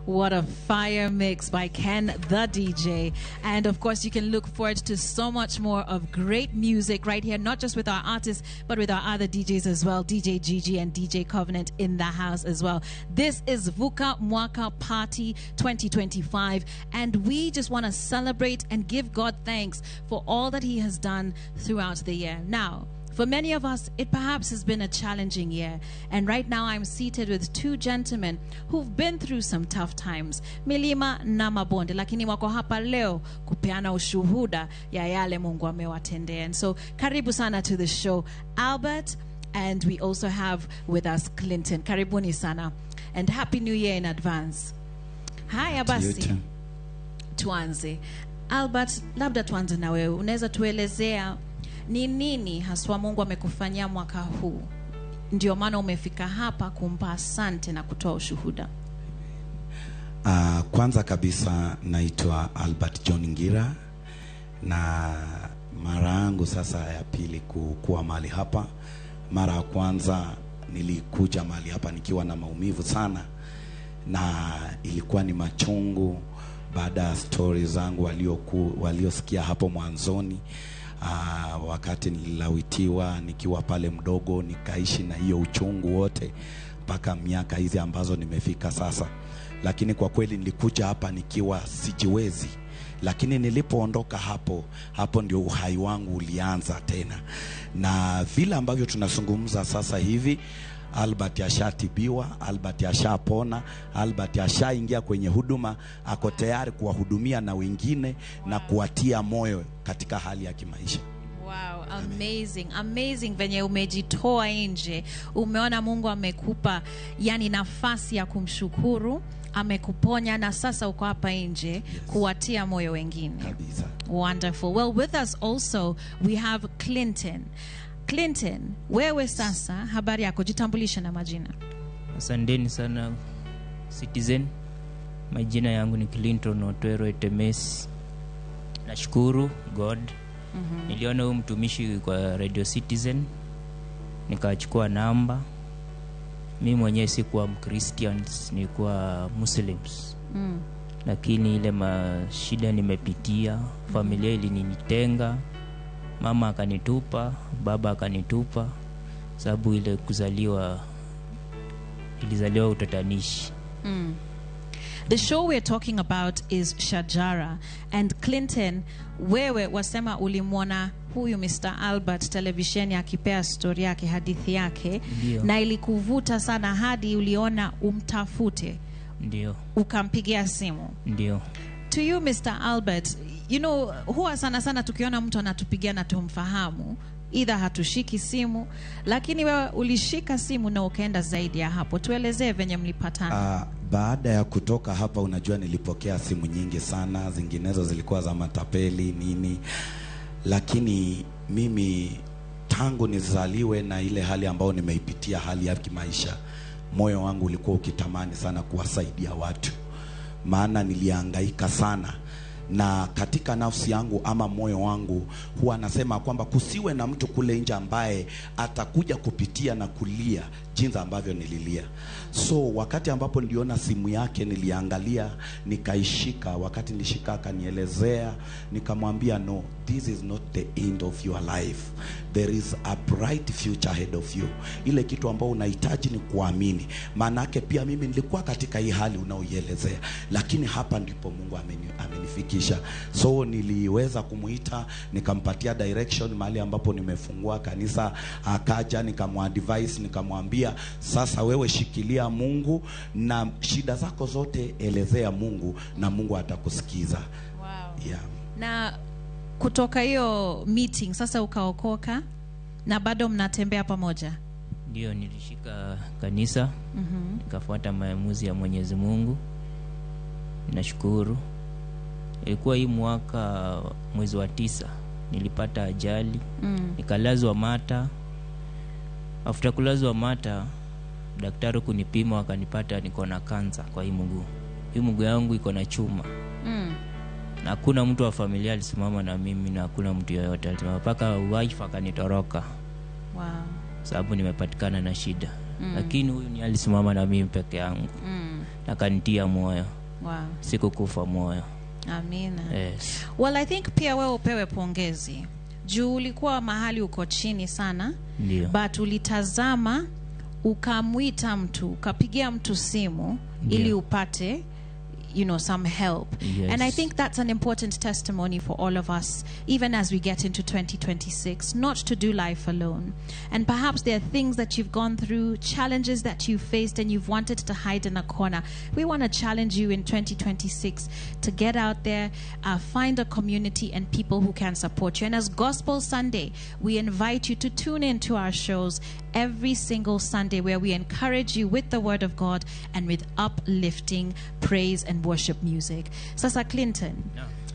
What a fire mix by Ken the DJ. And of course, you can look forward to so much more of great music right here, not just with our artists, but with our other DJs as well, DJ Gigi and DJ Covenant in the house as well. This is Vuka Mwaka Party 2025, and we just want to celebrate and give God thanks for all that He has done throughout the year. Now, for many of us, it perhaps has been a challenging year. And right now I'm seated with two gentlemen who've been through some tough times, milima na mabonde, lakini wako hapa leo kupeana ushuhuda ya yale Mungu amewatendea. And so karibu sana to the show, Albert, and we also have with us Clinton. Karibuni sana, and Happy New Year in advance. Haya To you basi. Too. Tuanze. Albert, labda tuanze na wewe. Unaweza tuelezea ni nini haswa Mungu amekufanyia mwaka huu, ndio maana umefika hapa kumpa asante na kutoa ushuhuda? Kwanza kabisa naitwa Albert John Ngira na mara yangu sasa ya pili kuwa mahali hapa. Mara ya kwanza nilikuja mahali hapa nikiwa na maumivu sana, na ilikuwa ni machungu baada ya stori zangu waliosikia hapo mwanzoni. Wakati nililawitiwa nikiwa pale mdogo, nikaishi na hiyo uchungu wote mpaka miaka hizi ambazo nimefika sasa. Lakini kwa kweli nilikuja hapa nikiwa sijiwezi, lakini nilipoondoka hapo, hapo ndio uhai wangu ulianza tena. Na vile ambavyo tunazungumza sasa hivi, Albert ashatibiwa, Albert ashapona, Albert ashaingia kwenye huduma, ako tayari kuwahudumia na wengine na kuwatia moyo katika hali ya kimaisha. Wow, amazing, amazing venye umejitoa nje. Umeona Mungu amekupa yani nafasi ya kumshukuru, amekuponya na sasa uko hapa nje kuwatia moyo wengine. Kabisa. Wonderful. Well, with us also we have Clinton. Clinton, wewe sasa habari yako, jitambulishe na majina. Asanteni sana, Citizen. Majina yangu ni Clinton Otwero Etemes. Nashukuru God. Niliona huyu mtumishi kwa Radio Citizen, nikachukua namba. Mi mwenyewe sikuwa Mchristians, nilikuwa Muslims. Lakini ile mashida nimepitia, familia ilinitenga, mama akanitupa, baba akanitupa, sababu ile kuzaliwa, ilizaliwa utatanishi. The show we're talking about is Shajara. And Clinton, wewe wasema ulimwona huyu Mr. Albert televisheni akipea story yake, hadithi yake. Ndio. Na ilikuvuta sana hadi uliona umtafute, Ndio, ukampigia simu. Ndio. To you, Mr. Albert, huwa sana sana tukiona mtu anatupigia na tumfahamu, either hatushiki simu, lakini wewe ulishika simu na ukaenda zaidi ya hapo. Tuelezee venye mlipatana. Baada ya kutoka hapa, unajua nilipokea simu nyingi sana, zinginezo zilikuwa za matapeli nini, lakini mimi tangu nizaliwe na ile hali ambayo nimeipitia, hali ya kimaisha, moyo wangu ulikuwa ukitamani sana kuwasaidia watu, maana nilihangaika sana na katika nafsi yangu ama moyo wangu huwa nasema kwamba kusiwe na mtu kule nje ambaye atakuja kupitia na kulia jinsi ambavyo nililia. So wakati ambapo niliona simu yake, niliangalia, nikaishika. Wakati nilishika, akanielezea, nikamwambia, "No, this is not the end of your life. There is a bright future ahead of you. Ile kitu ambao unahitaji ni kuamini." Maanake pia mimi nilikuwa katika hii hali unaoielezea, lakini hapa ndipo Mungu amenifikisha. So niliweza kumuita, nikampatia direction mahali ambapo nimefungua kanisa, akaja, nikamuadvise, nikamwambia, "Sasa wewe shikilia Mungu na shida zako zote elezea Mungu na Mungu atakusikiza." Yeah. Na kutoka hiyo meeting sasa ukaokoka na bado mnatembea pamoja? Ndio, nilishika kanisa, nikafuata maamuzi ya Mwenyezi Mungu. Nashukuru. Ilikuwa hii mwaka mwezi wa 9 nilipata ajali, nikalazwa Mater. After kulazwa Mater, daktari kunipima wakanipata niko na kansa kwa hii mguu. Hii mguu yangu iko na chuma. Na hakuna mtu wa familia alisimama na mimi na hakuna mtu yoyote alisimama, mpaka wife akanitoroka. Sababu nimepatikana na shida. Lakini huyu ni alisimama na mimi peke yangu. Akanitia moyo. Wow. Sikukufa moyo. Amina. Yes. Well, I think pia wewe upewe pongezi juu ulikuwa mahali uko chini sana. Ndio. But ulitazama, ukamwita mtu, ukapigia mtu simu Ndio. ili upate some help. Yes. And I think that's an important testimony for all of us, even as we get into 2026, not to do life alone. And perhaps there are things that you've gone through, challenges that you've faced, and you've wanted to hide in a corner. We want to challenge you in 2026 to get out there, find a community and people who can support you. And as Gospel Sunday, we invite you to tune into our shows every single Sunday, where we encourage you with the Word of God and with uplifting praise and worship music. Sasa Clinton,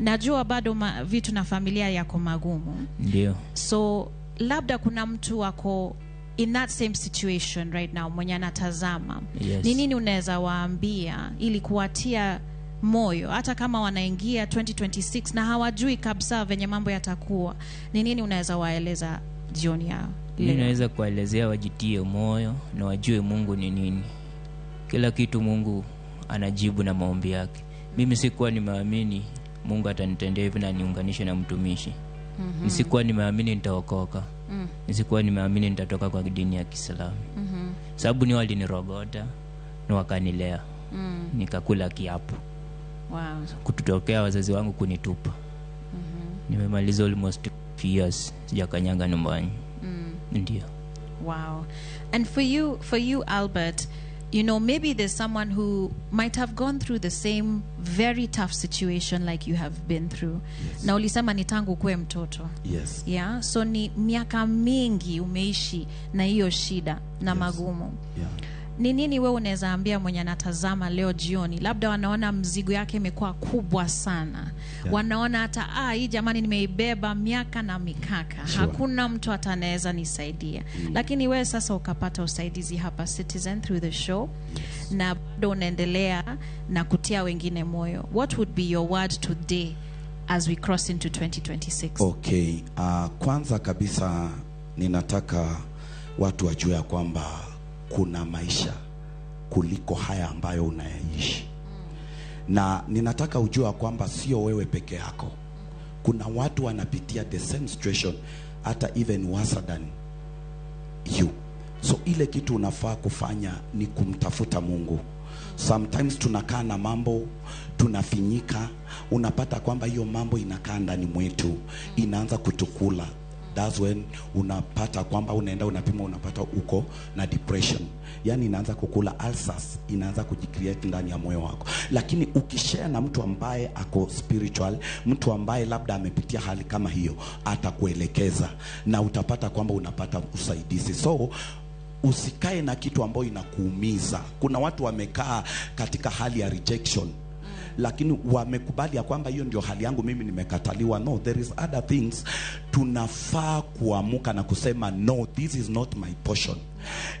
najua bado vitu na familia yako magumu. Ndio. So labda kuna mtu wako in that same situation right now mwenye anatazama. Yes. Ni nini unaweza waambia ili kuwatia moyo hata kama wanaingia 2026 na hawajui kabisa venye mambo yatakuwa? Ni nini unaweza waeleza jioni ya Mimi leo? naweza kuwaelezea wajitie moyo na wajue Mungu ni nini. Kila kitu Mungu anajibu na maombi yake. Mimi sikuwa nimeamini Mungu atanitendea hivi na niunganishe na mtumishi. Nisikuwa nimeamini nitaokoka. Nisikuwa nimeamini nitatoka kwa dini ya Kiislamu. Sababu ni walinirogota na wakanilea. Nikakula kiapo. Wow. Kututokea wazazi wangu kunitupa. Nimemaliza almost 2 years sijakanyanga nyumbani. Ndio. Wow. And for you, Albert, maybe there's someone who might have gone through the same very tough situation like you have been through. Yes. Na ulisema ni tangu kuwe mtoto. Yes. Yeah? So ni miaka mingi umeishi na hiyo shida na Yes. magumu. Yeah. Ni nini wewe unaweza ambia mwenye anatazama leo jioni? Labda wanaona mzigo yake imekuwa kubwa sana. Yeah. Wanaona hata hii jamani nimeibeba miaka na mikaka. Sure. Hakuna mtu hata anaweza nisaidia. Lakini wewe sasa ukapata usaidizi hapa Citizen through the show. Yes. Na bado unaendelea na kutia wengine moyo. What would be your word today as we cross into 2026? Okay, kwanza kabisa ninataka watu wajue ya kwamba kuna maisha kuliko haya ambayo unayaishi. Na ninataka ujue ya kwamba sio wewe peke yako. Kuna watu wanapitia the same situation, hata even worse than you. So ile kitu unafaa kufanya ni kumtafuta Mungu. Sometimes tunakaa na mambo, tunafinyika, unapata kwamba hiyo mambo inakaa ndani mwetu, inaanza kutukula. That's when unapata kwamba unaenda unapima, unapata uko na depression. Yani inaanza kukula, ulcers inaanza kujicreate ndani ya moyo wako. Lakini ukishare na mtu ambaye ako spiritual, mtu ambaye labda amepitia hali kama hiyo, atakuelekeza na utapata kwamba unapata usaidizi. So usikae na kitu ambayo inakuumiza. Kuna watu wamekaa katika hali ya rejection, lakini wamekubali ya kwamba hiyo ndio hali yangu, mimi nimekataliwa. No, there is other things. Tunafaa kuamuka na kusema no, this is not my portion.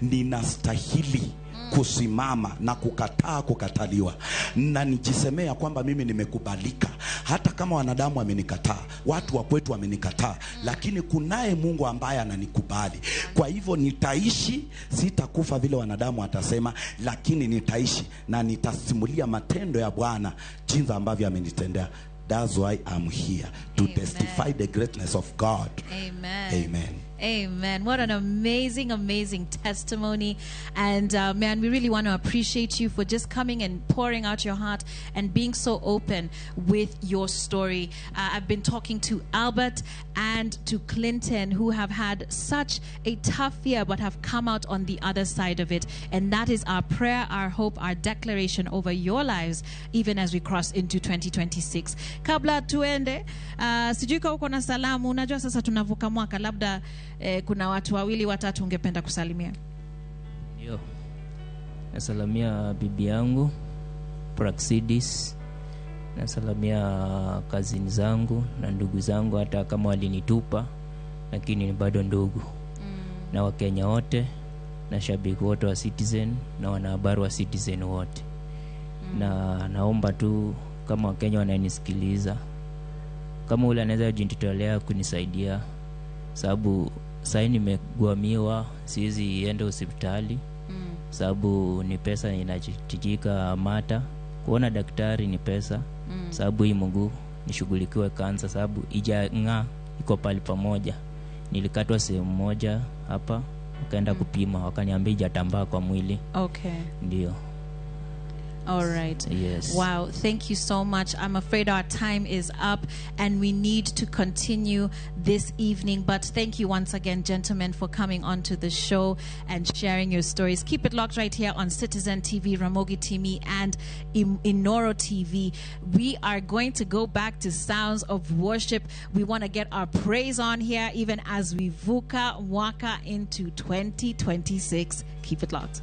Ninastahili kusimama na kukataa kukataliwa, na nijisemea kwamba mimi nimekubalika, hata kama wanadamu wamenikataa, watu wa kwetu wamenikataa, lakini kunaye Mungu ambaye ananikubali. Kwa hivyo nitaishi, sitakufa vile wanadamu watasema, lakini nitaishi na nitasimulia matendo ya Bwana jinsi ambavyo amenitendea. That's why I'm here to Amen. Testify the greatness of God. Amen. Amen. Amen. What an amazing, amazing testimony. And man, we really want to appreciate you for just coming and pouring out your heart and being so open with your story. I've been talking to Albert and to Clinton, who have had such a tough year but have come out on the other side of it. And that is our prayer, our hope, our declaration over your lives, even as we cross into 2026. Kabla tuende, sijui kama uko na salamu. Unajua sasa tunavuka mwaka, labda kuna watu wawili watatu ungependa kusalimia. Ndio. Nasalamia bibi yangu Praxidis, nasalamia kazini zangu na ndugu zangu, hata kama walinitupa lakini bado ndugu. Na Wakenya wote na shabiki wote wa Citizen na wanahabari wa Citizen wote. Na naomba tu kama Wakenya wananisikiliza, kama ule anaweza kujitolea kunisaidia, sababu sasa nimegwamiwa, siwezi enda hospitali sababu ni pesa inachitika mata Kuona daktari ni pesa, sababu hii mguu nishughulikiwe kansa, sababu ijang'aa, iko pali pamoja. Nilikatwa sehemu moja hapa, wakaenda kupima, wakaniambia ijatambaa kwa mwili. Okay. Ndio. All right. Yes. Wow. Thank you so much. I'm afraid our time is up and we need to continue this evening. But thank you once again, gentlemen, for coming onto the show and sharing your stories. Keep it locked right here on Citizen TV, Ramogi TV, and Inoro TV. We are going to go back to sounds of worship. We want to get our praise on here, even as we vuka waka into 2026. Keep it locked.